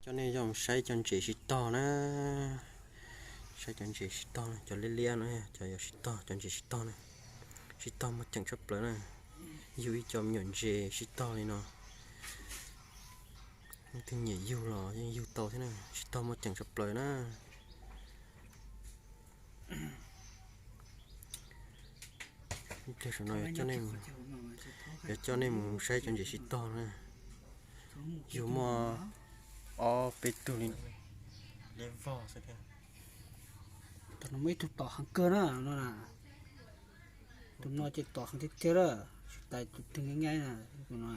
Coj nej yog mus saib cov ntses sib tog na. Saib cov ntses sib tog, cov liab liab no, cov yuav sib tog, cov ntses sib tog na. Sib tog muaj ceem tshaj plaws na. Yug ib co me nyuam ntses sib tog li no. Leej twg nyiam yug los yeej yug tau thiab na, sib tog muaj ceem tshaj plaws na. Ib pliag saum no yuav coj nej mus saib cov ntses sib tog na. Yug muaj ob peb tug li. Tus no muaj ib tug tom heev kawg na no na. Tus no ces tom heev tiag tiag lawm, tsis tas tus twg nyaib nyaib na, tus no.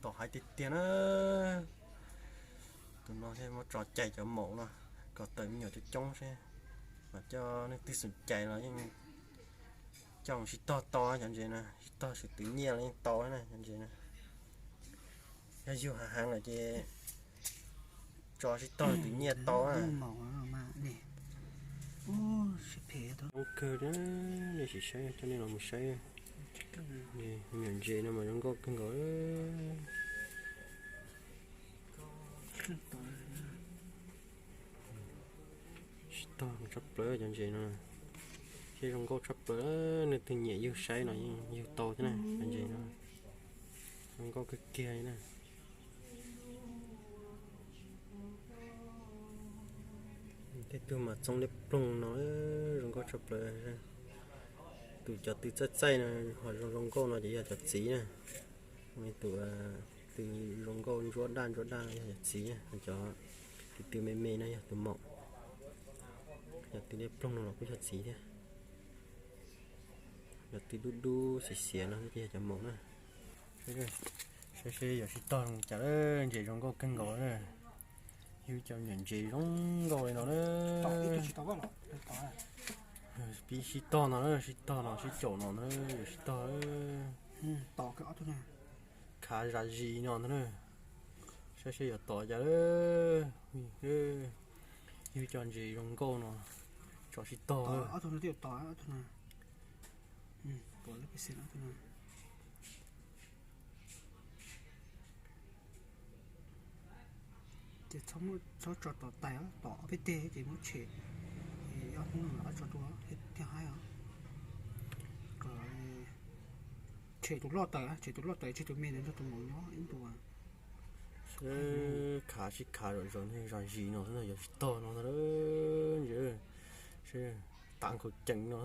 Tom heev tiag tiag na. Tus no thiaj muab tso cais cov maum no kom tawm me nyuam coob coob seb, kom coj leej twg xum cais los yeej coj mus sib tog tau cov ntses na, sib tog xwb twv nyiaj los yeej tau na cov ntses na. Yog yug heev heev lawm ces tso sib tog twv nyiaj tau na. Zoo kawg, nej sim saib, coj nej los mus saib. Me nyuam ntses no mas zoo nkauj kawg nkaus. Sib tog tshaj plaws cov ntses no, seb zoo nkauj tshaj plaws, leej twg nyiam yug saib los yeej yug tau thiab na cov ntses no. Zoo nkauj kawg kiag li na. Tej tug mas txoov liab ploog no, zoo nkauj tshaj plaws. Tus cov tw txaij txaij no ho zoo zoo nkauj no ces yog cov txiv na. Tus tw zoo nkauj ntsuab daj ntsuab daj no yog cov txiv, cov tw tw me me no yog tus maum. Cov tw liab ploog no los kuj yog txiv thiab. Cov tw dub dub xiav xiav no ces yog cov maum na. Saib seb yuav sib tog zoo cas, ntses zoo nkauj kawg nkaus na. Yug cov me nyuam ntses zoo nkauj li no na. Pib sib tog no na, sib tog no sib caum no na, yuav sib tog. Khav zam zis no ntag na. Saib seb yuav tom cas. Yug cov ntses zoo nkauj no tso sib tog. Ces txhob tso tom tais, tom ob peb teg ces muab tshem, ob hnub no rov qab tso dua thiaj haib os. Tshem tus loj tawm, tshem tus loj tawm tseg tus me ntawd nrog tus maum nyob ib ntus. Khav sib khav zom zaws zam zis no xwb na, yuav sib tog no ntag. Ntshe tav nkaus ceev no.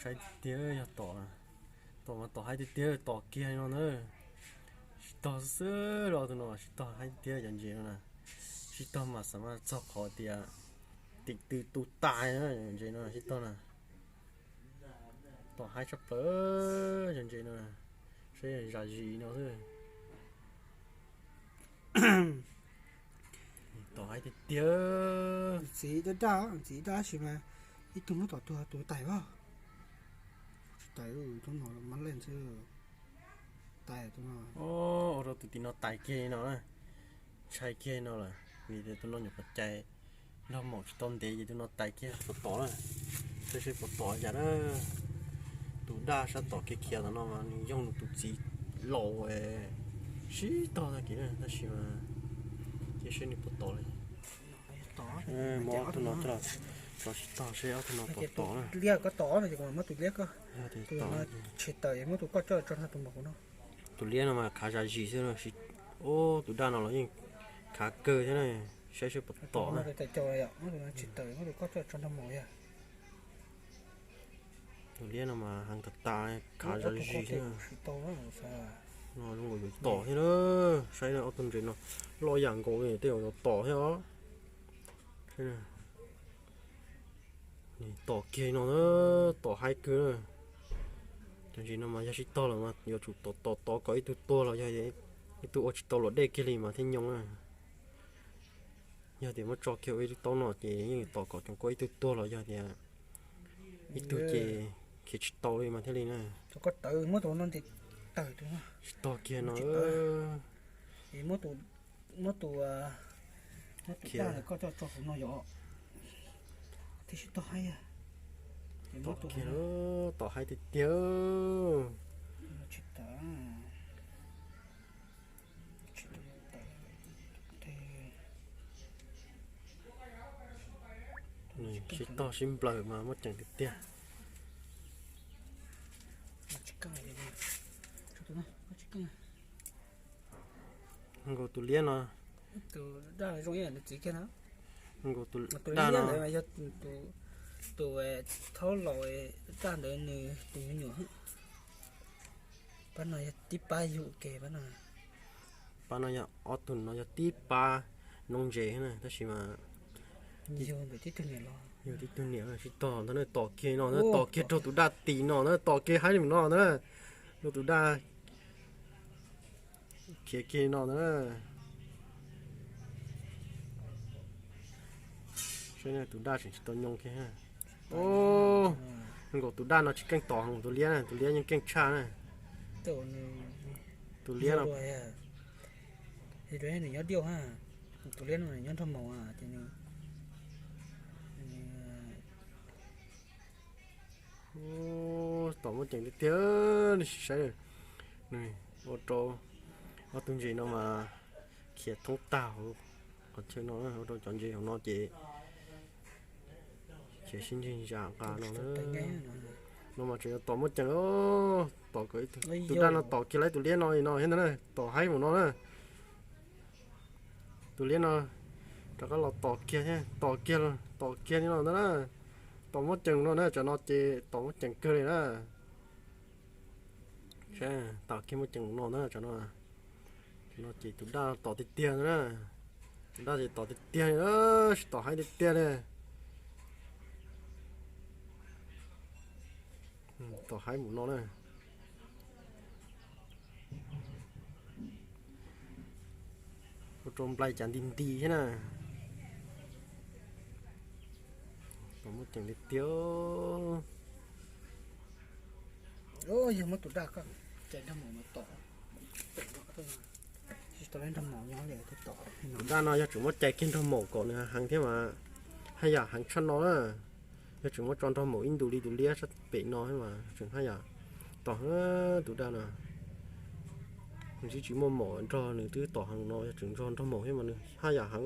Saib tiag tiag yog tom, tom mas tom haib tiag tiag, tom kiag no na. Sib tog xwb xwb los tus no sib tog haib tiag cov ntses no na. Sib tog mas xam mas txog qhov tias tim tw tu tais na, ntses no sib tog na. Tom haib tshaj plaws cov ntses no, saib zam zis no xwb. Tom haib tiag tiag. Tus txiv daj daj, tus txiv daj tab sis mas ib tug muab tom tuag tus tais os. Tsis tais, tus no mab leej xwb. Tais tus no. Ua rau tus tim no tais kiag no, ntshai kiag no lawm vim tias tus no nyuam qhuav cais nrog maum tsis tau ntev ces tus no tais kiag puas tom na. Saib seb puas tom cas na. Tus daj sab tom kiag khiav tom no mas nws yog nws tus txiv laus sib tog tag kis na, tab sis mas cia seb nws puas tom li. Muab ob tug no coj los tso sib tog seb ob tug no puas tom na. Yog tias tom, tshem tawm muab tus koj coj tso nrog tus maum no. Tus liab no mas khav zam zis xwb. Ub, tus daj no los yeej khav kawg thiab na, saib seb puas tom na. Tus liab no mas heev tas tas, khav zam zis thiab. No zoo nkaus yuav tom thiab na. Saib ob tug ntses no loj yam nkaus li tej zaum yuav tom thiab os. Tom kiag no na, tom haib kawg na. Cov ntses no mas yog sib tog lawm mas yuav tsum tom tom tom kom ib tug tuag los yog ib tug ua tsis tau luam dej kiag li mas thiaj nyoo na. Yog tias muab tso kiag ua ib lub taub no ces yeej tom kom tsoom kua ib tug tuag los yog tias ib tug ces khiav tsis tau li mas thiaj li na. Tsis tog kiag no. Muab tus, muab tus daj koj coj tso hauv no yom, thiaj sib tog haib. Tom kiag, tom haib tiag tiag. Tsis tawm, tsis tawm, Sib tog sib nplawm mas muaj ceem tiag tiag. Nkaus tus liab no, nkaus tus daj no, tus thaub laus daj ntawd nws tus me nyuam, pab no yog tib pab yug ua ke, pab no yog ob tug no yog tib pab noob ntses na, tab sis mas yog tib tug niam sib tog ntag na, tom kiag no ntag, tom kiag rau tus daj tim no ntag, tom kiag haib li no ntag na, rau tus daj khiav kiag no ntag na. Saib tus daj tseem tsis tau nyooj kiag. Nkaus tus daj no tsis keej tom heev tus liab na, tus liab yeej keej tshaj na. Tus liab no, nws nyob diauj, tus liab no nws nyob nraug maum ces nws tom muaj ceem tiag tiag. Nws sim saib, nws ua rau ob tug ntses no mas khiav thoob tag hauv qhov chaw no, ua rau cov ntses hauv no ces khiav sib ntsig zam nqa no. No mas tseem yuav tom muaj ceem, tom kom tus daj no tom kiag lawv tus liab no li no thiab ntag na, tom haib mus no na. Tus liab no rov qab los tom kiag thiab, tom kiag, tom kiag li no ntag na. Tom muaj ceem no na, tsam no ces tom muaj ceem kawg li na. Tom kiag muaj ceem no na, tsam no, tsam no ces tus daj tom tiag tiag ntag na. Tus daj ces tom tiag tiag li, tsis tom haib tiag tiag li. Tom haib mus no na. Ua rau nplai cas nti nti thiab na. Tom muaj ceem tiag tiag. Yog muab tus daj cais nraug maum no tom, tsis tau nraug maum nyob li tom. Tus daj no yog tseem muab cais kiag nraug maum kom nws heev thiab mas haj yam heev tshaj no na. Yog tseem muab tso nraug maum ib ntus li tus liab sab pem no thiab mas tseem haj yam tom heev. Tus daj no nws tsis, tsis muaj maum nrog nws twb tom heev no, yog tseem nrog nraug maum thiab mas nws haj yam heev.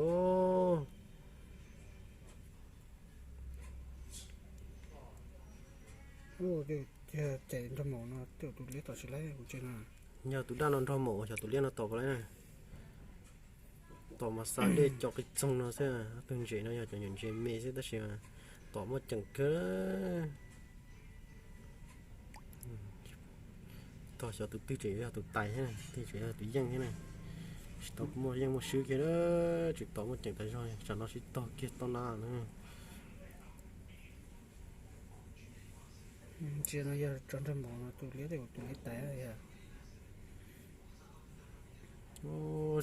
Ces nraug maum no tus liab tom tsis laib kuv tsev no. Yog tus daj no nrog maum xyov tus liab no tom puas laib na. Tom mas xa dej co qis txoog no xwb, ob tug ntses no yog cov nyuam ntses me xwb tab sis mas tom muaj ceem kawg. Tog xyov tus twg tseem yog tus tais thiab, twg tseem yog tus yeej thiab na. Tsis tau muaj yeej muaj swb kiag, tseem tom muaj ceem tas zog, tsam no sib tog kiag tau na. Ntsia no yog tso nraug maum no tus liab, tus liab tais yog.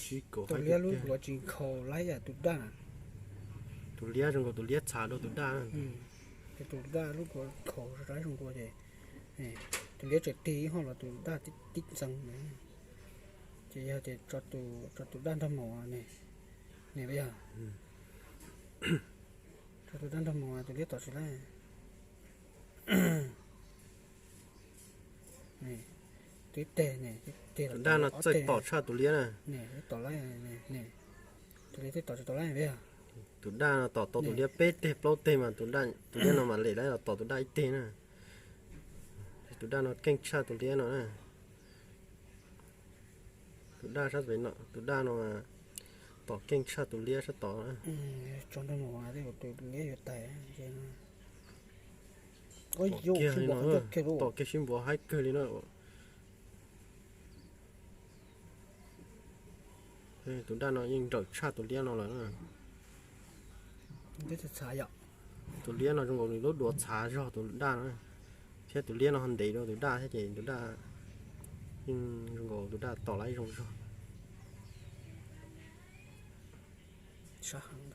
Sib kaum tus liab lub duav tsis nkhaus laib yam tus daj. Tus liab zoo nkaus tus liab txhav dua tus daj. Ces tus daj lub duav nkhaus rau zoo nkaus ces tus liab tseem tig ib hom los tus daj tib ntxeev. Ces yog ces tso tus daj nraug maum ne, ne yog tso tus daj nraug maum tus liab tom tsis laib. Tus daj no txawj tom tshaj tus liab na. Tom laib, tus liab tom tsis tau laib. Tus daj no tom tau tus liab peb teg plaub teg mas tus liab no mam lem laib los tom tus daj ib teg na. Tus daj no keej tshaj tus liab no na. Tus daj sab pem no, tus daj no mas tom keej tshaj tus liab sab tod. Tso nraug maum tus liab yuav tais. Tom kiag li no, tom kiag sib npuav haib kawg li na. Tus daj no yeej nrawm tshaj tus liab no lawm na. Tus liab no zoo nkaus nws lub duav txhav zog tus daj no, thiab tus liab no ho ntev dua tus daj thiab ces tus daj yeej zoo nkaus tus daj tom laib zoo zog. Sab heev li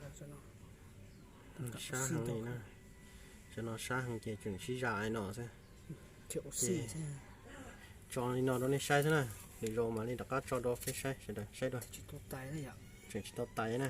na. Tam no sab heev ces tseem sib zam li no xwb. Tso li no rau nej saib xwb na, lwm zaus mam li rov qab tso rau peb saib, sawv daws saib dua. Tseem tsis tau tais na.